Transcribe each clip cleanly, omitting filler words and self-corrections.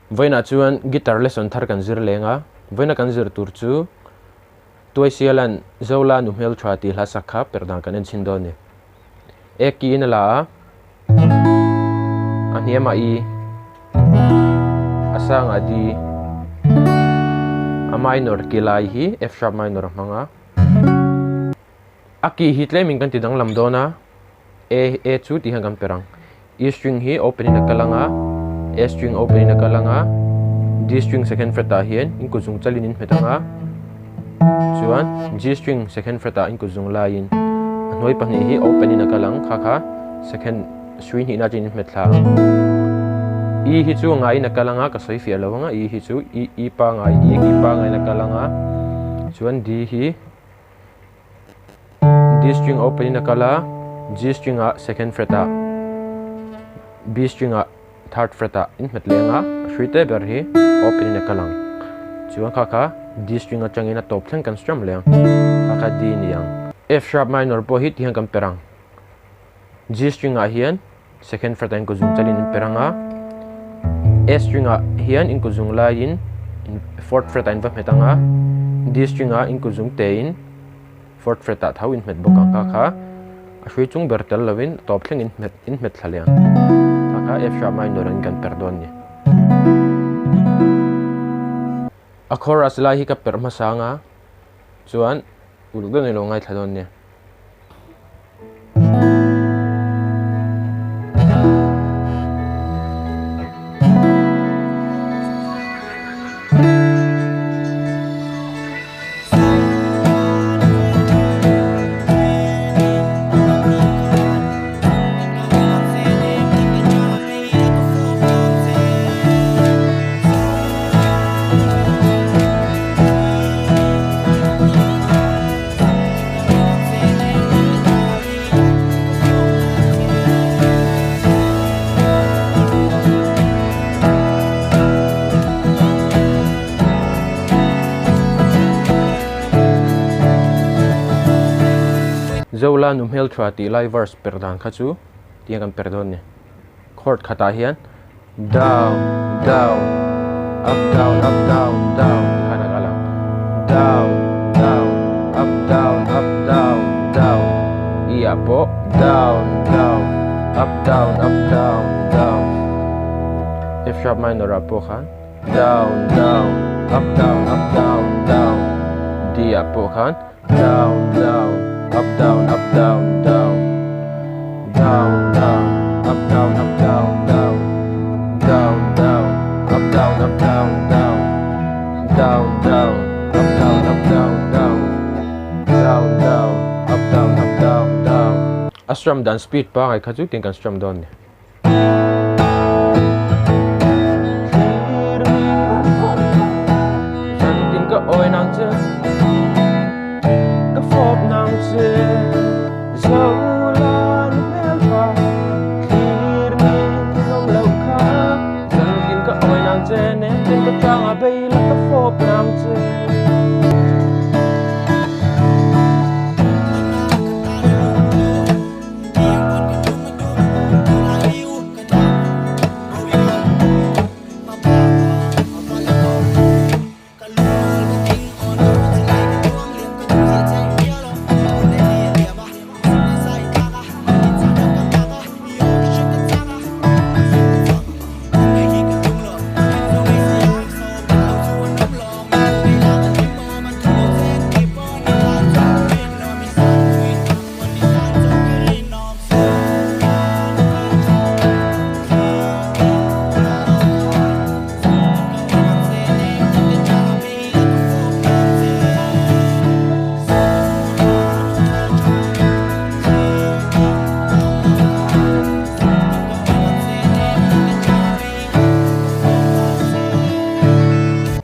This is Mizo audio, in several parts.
Vawiinah chuan guitar lesson thar kan zir leng a, vawiina kan zir tur chu Tuaisiala'n Zola nu hmeltha tih hla sak kha perh dan kan en chhin dawn a ni. E ki in a la a, a hniamah E, a sangah D, a minor ki lai hi F sharp minor a hmang a. A ki hi tlemin kan ti danglam dawn a, A A chu tih hian kan per ang. E string hi open in a kal ang a, A string open in a kal ang a, D string second fret ah hian in kut zung chalin in hmet ang a, chuan G string second fret ah in kut zung laiin a hnuai pahnih hi open in a kal ang, kha kha second hrui hnihna atangin in hmet thla ang. E hi chu ngaiin a kal ang a, ka sawi fiah lo ang a, E hi chu E E pangai E ki pangaiin a kal ang a, chuan D hi. D string open in a kal a, G string ah second fret ah, B string ah third fret ah in hmet leng a, a hrui te ber hi open in a kal ang. Chuan kha kha D string atangin a tawp thleng kan strum leh ang, kha kha D ni ang. F sharp minor pawh hi tihian kan per ang. G string ah hian second fret ah in kuzung chalin in per ang a, A string ah hian in kuzung laiin fourth fret ah in va hmet ang a, D string ah in kuzung te in fourth fret ah tho in hmet bawk ang kha kha a hrui chung ber tel lovin a tawp thleng in hmet in hmet thla leh ang kha kha F sharp minor in kan per dawn a ni. A chorus lai hi ka perh hmasa ang a chuan uluk deuh in ilo ngaithla dawn nia. Zola nu hmeltha tih lai verse per dan kha chu tiang kan per dawn a ni. Chord khatah hian down down up down up down down ti khan a kal ang down down up down up down down E ah pawh down down up down up down down F sharp minor ah pawh khan down down up down up down down D ah pawh khan down down up down up down down down down up down up down down down down up down up down down down down up down up down down down down up down up down down A strum dan speed pangai kha chu tin kan strum dawn ni.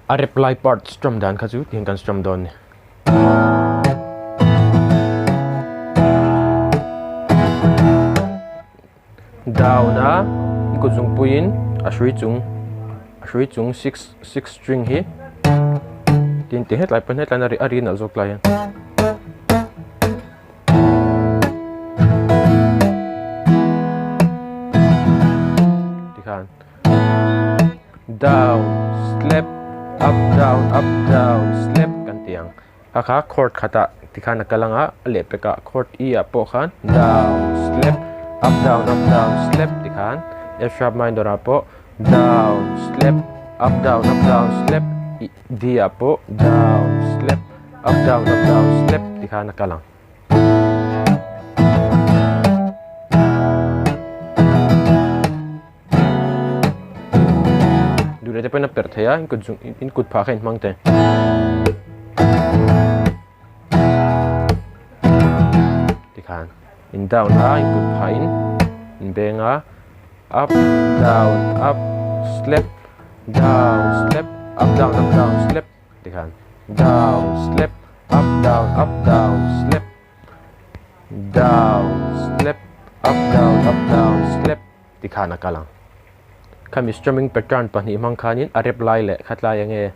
A reply part strum dan kha chu tihian kan strum dawn a ni. Down a i kut zungpuiin a hrui chung a hrui chung six six string hi tin ti hetlai pawn hetlai a ri nalh zawk lai hian. Tikhan. down, slap, up, down, up, down, slap kan ti ang. Kha kha chord khatah tikhan a kal ang a, a lehpekah chord E ah pawh khan down, slap, up, down, up, down, slap tikhan F sharp minor ah pawh down, slap, up, down, up, down, slap, D ah pawh down, slap, up, down, up, down, slap tikhan a kal ang. Duh leh te pawhin a perh thei a, in kut zung in kut phah kha in hmang thei. Tikhan in down a, in kut phah in in beng a, up down up slap down slap up down up down slap tikhan down slap up down up down slap down slap up down up down slap tikhan a kal ang. Khami strumming pattern pahnih hmang khanin a rep lai leh khat lai enge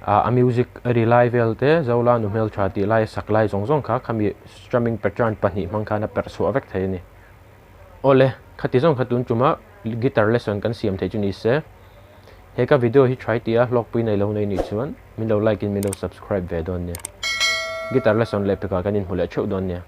ah a music a ri lai vel te Zola nu hmeltha tih lai a sak lai zawng zawng kha khami strumming pattern pahnih hmang khan a perh chhuah vek thei a ni. Awle, khati zawng kha tun tuma guitar lesson kan siam theih chu ni se. He ka video hi try tia hlawkpui nei lo nei nih chuan min lo like in min lo subscribe ve dawn nia. Guitar lesson leh pekah kan inhmu leh theuh dawn nia.